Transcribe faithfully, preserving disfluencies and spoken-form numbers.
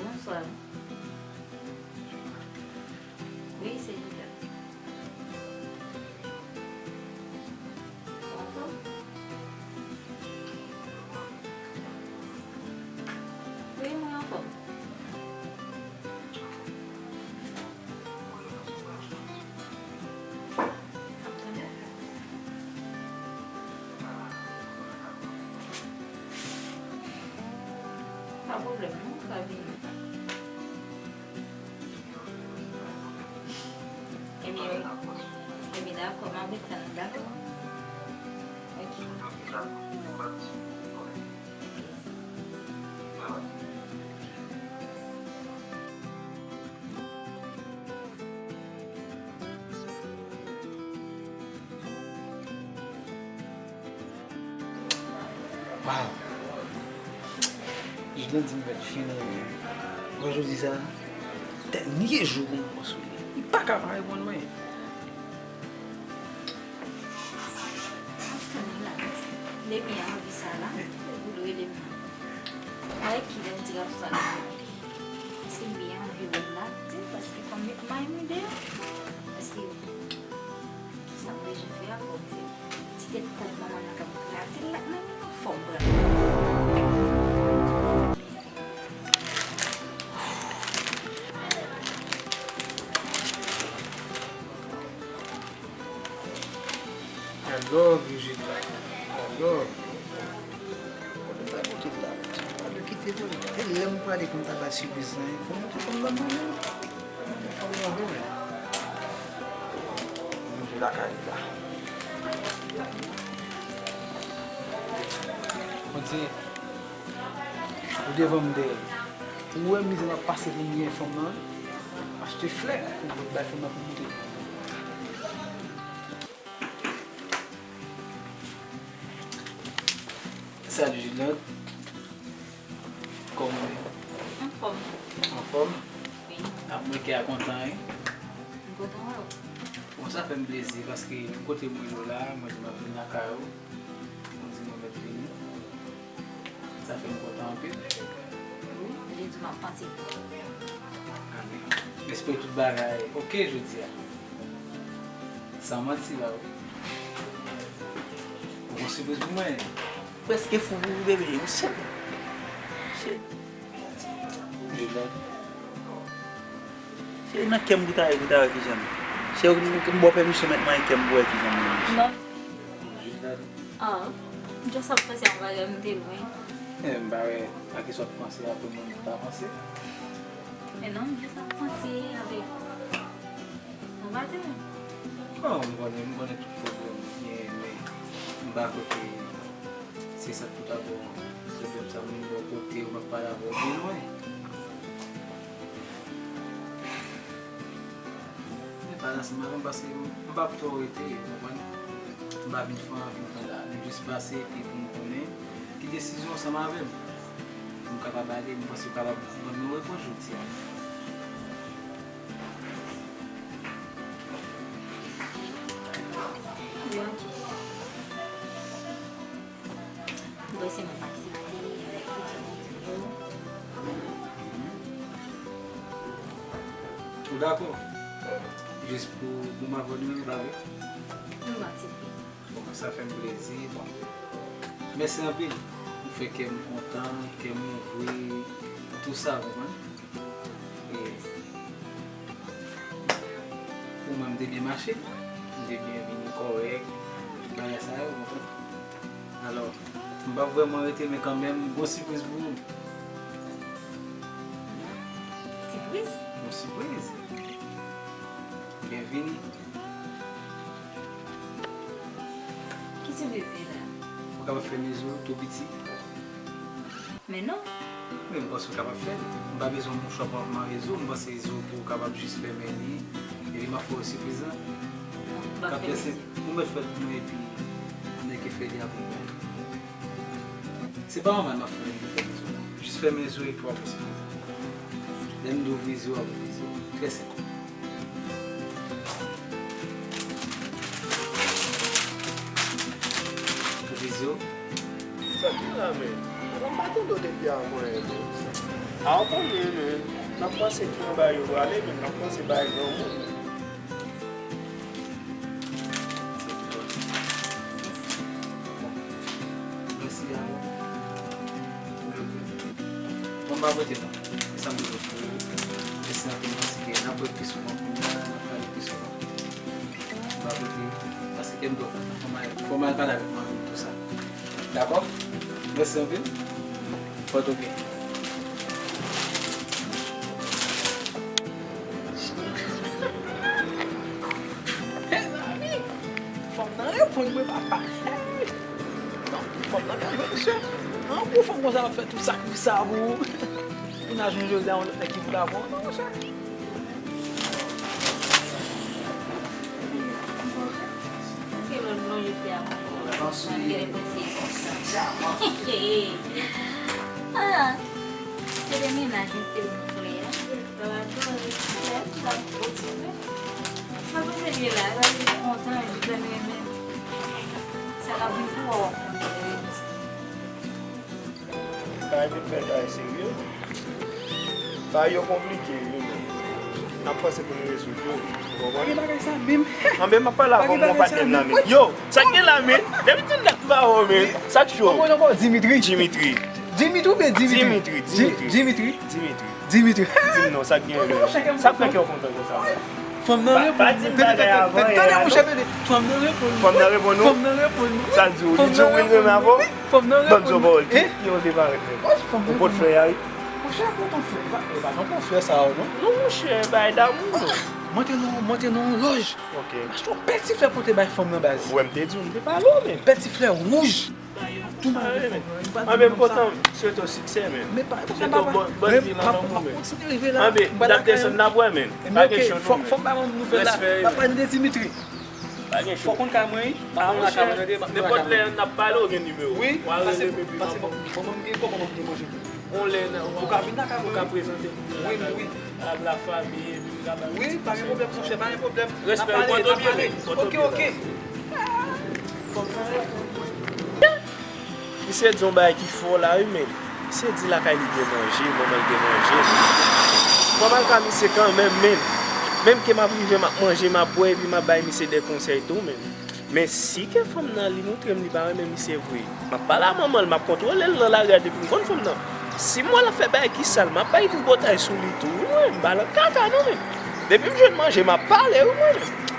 Bonswa. Wi, se Juliette. Ou anfòm? Wi, mwen anfòm. Pa pwoblèm, non, m ka vini. Ebyen, ebyen, dakò, m ap ret tann ou, dakò? Ok. Waw! Jodi a di m mèt fini, wi. Bon, jodi sa, dènye jou pou m konsolye. Li pa ka pa reponn mwen. Depi anvi sa la, ou dwe rele m nan. Avèk ki lè m di l ap sa la? Paske m byen anvi wè l la, di l, paske fò m met may mwen deyò. Paske sa m bezwen fè a, fò m fè. Ti tèt kòb manman nan k ap grate l la, nan men m fò m pran. Hello, Brigitte. Hello. Mwen pa kote la. Mwen pa vle kite vre. E lè m prale pou m ta bay sipriz lan, pou mwen te konn ban mwen menm. Mwen pa vle anvi, men. Mwen vle lakay li la. Mwen di, ou devan m dèyè. Ou wè mizè m ap pase pou m gen fanm nan? Achte flè pou m bay fanm nan pou m moute. Salut Juliette. Kòman w ye? Anfòm. Anfòm? Wi. A, mwen kè a kontan, wi. M kontan wè w. Bon, sa fè m plezi paske menm kote mwen yo la, mwen di m ap vin lakay ou. Mwen di mwen mèt vini. Sa fè m kontan anpil. Wi, jodi m ap panse. Amen. M espere tout bagay oke jodi a. San manti la, wi. Ou gon sipriz pou mwen. Prèske fou pou ou, bebe, yon sèl. Cheri. Jodi a. Se nan kè m pou ta ye pou ta wè kijan m. Se ou ki m ba w pèmisyon mèt manyen kè m pou wè kijan m ye. Non. Jodi a. Ah, m just ap panse a yon bagay m te lwen. Eh, m pa wè a kisa w ap panse apre mwen m pa panse. Men non, m just ap panse avèk yon bagay. Bon, m konnen, m konnen tout pwoblèm ou gen, men m pa kwè ke se sa k pou ta ba w pwoblèm sa, mwen m bò kote w, m ap pale avè w byen lwen. Men pale ansanm avè m paske m, m p ap twò rete, ou konprann? M pa vin fè anvi mwen la, m jis pase epi pou m konnen ki desizyon ansanm avè m. Pou m kapab ale, m panse w kapab ban m yon repons jodi a. Wi, ok. Bon, se mwen k ap site avèk tout moun yo. Ou dakò? Jis pou, pou m avè w, nou menm pa vre? M manti wi. Bon, sa fè m plezi. Bon. Mèsi anpil. Ou fè kè m kontan, kè m ouvri, tou sa, ou konprann? E pou mwen, m te byen mache, m te byen vini kòrèk, tout bagay sa yo, ou konprann? Alò, m p ap vrèman rete, men kanmenm, gon sipriz pou ou. Sipriz? Gon sipriz. Byenvini. Ki sipriz li la? Ou kapab fèmen zo w tou piti. Men non. Wi, m panse w kapab fè l. M pa bezwen mouchwa pou m mare zo w. M panse zo w pou w kapab jis fèmen li. Epi m ap fè w sipriz lan. Non, m p ap fèmen zo. Ou mèt fè l pou mwen epi nèg ki fè li a pou mwen. Se pa nòmal m ap fè nèg ki fèmen zo w la. Jis fèmen zo w epi w ap wè sipriz lan. Lè m di w ouvri zo w, w ap ouvri zo w. Trè senp. Ouvri zo w. Sa Ki la, men? Mwen pa tande w depi avan yè, men. A, w konnen, men. N ap panse ki yon bagay yo prale, men n ap panse bagay granmoun. Mèsi a ou. Bon, m pa pote non. E sa m te pote pou ou. Mèsi anpil, mèsi ke n ap wè pi souvan pou nou, n ap pale pi souvan. M pa pote, paske m dwe fò m al, fò m al pale avèk manmi m tou sa. Dakò? Mèsi anpil. Pòte w byen. Mezanmi, fanm nan reponn mwen, papa. Hey! Non, fanm nan byen vre, mesye. An pou fanm konsa ap fè tout sakrifis sa pou ou. Pou n a jwenn jodi a yon lòt nèg ki vle avè w. Non, monchè. Èske lòt blonde yo fè a mwen? Mwen genlè prese konsa. Ah, se de mennaj m te vle a. Sa va dòmi, sa va kontinye. Sa kontinye la, sa vin kontan, li fè m renmen. Sa va vin pou w. Bagay vin fè bagay serye. Bagay yo konplike, wi, men n ap panse pou nou rezoud yo. Ou konprann? Pa gen bagay sa menm. Anben, m ap pale avè w, mwen patnè m la, men. Yo, sa k gen la, men? Depi tout dat m pa wè w, men. Sa k cho? Kòman w rele ankò? Dimitri. Dimitri. Dimitri oubyen Dimitri? Dimitri, Dimitri. Dimitri. Dimitri. Dimitri. Di m non, sa k gen, men? Sa k fè kè w kontan konsa? Fanm nan reponn. Pa di m bagay avan yè. Tande, monchè, tande. Fanm nan reponn. Fanm nan reponn ou? Fanm nan reponn ou? Sa l di w? Li di w wi, l renmen avè w? Fanm nan reponn. Ban m di w pawòl, ki, ki yon te parèt menm? Ou pot flè a, wi. Monchè, kontan flè. E pa, e pa nan pon flè sa yo, non. Non, monchè, bagay damou, non. Mwen te nan, mwen te nan yon lòj. Ok. M achte yon bèl ti flè pou te bay fanm nan, baz. Ou wè m te di w, m te pale w, men. Bèl ti flè wouj. Tou mal. Anben, m kontan, m swete w siksè, men. Swete w bòn, bòn vi nan lanmou, men. Anben, n ap desann, n ap wè, men. Pa gen cho non, men. Fò m bay yon nouvèl la. Respè, men. Pa pale de Dimitri. Pa gen cho. Fò konn kay mwen, wi. A, monchè, nenpòt lè n ap pale, ou gen nimewo. Wi, pase, pase, bon, bon, bon, m gen kòman m gen manje. On lè nan ou ka vin lakay mwen, ou ka prezante m. Wi, wi. Ak lafanmi, epi m ka ba. Wi, pa gen pwoblèm, monchè, pa gen pwoblèm. Respè, n ap pale, n ap pale. Ok, ok. Misye di yon bagay ki fò la, wi, men. Misye di lakay li gen manje, manman l gen manje. Fò m al ka misye kanmenm, men. Menm ke m ap rive, m ap manje, m ap bwè, epi m ap bay misye de konsèy tou, men. Men si ke fanm nan li moutre m li pa renmen misye vre, m ap pale a manman l, m ap kontwole l nan lari a depi m konn fanm nan. Si m wè l ap fè bagay ki sal, m ap bay tribotay sou li tou, wi, mwen, m pa nan kaka non, men. Depi m jwenn manje, m ap pale, wi, mwen menm.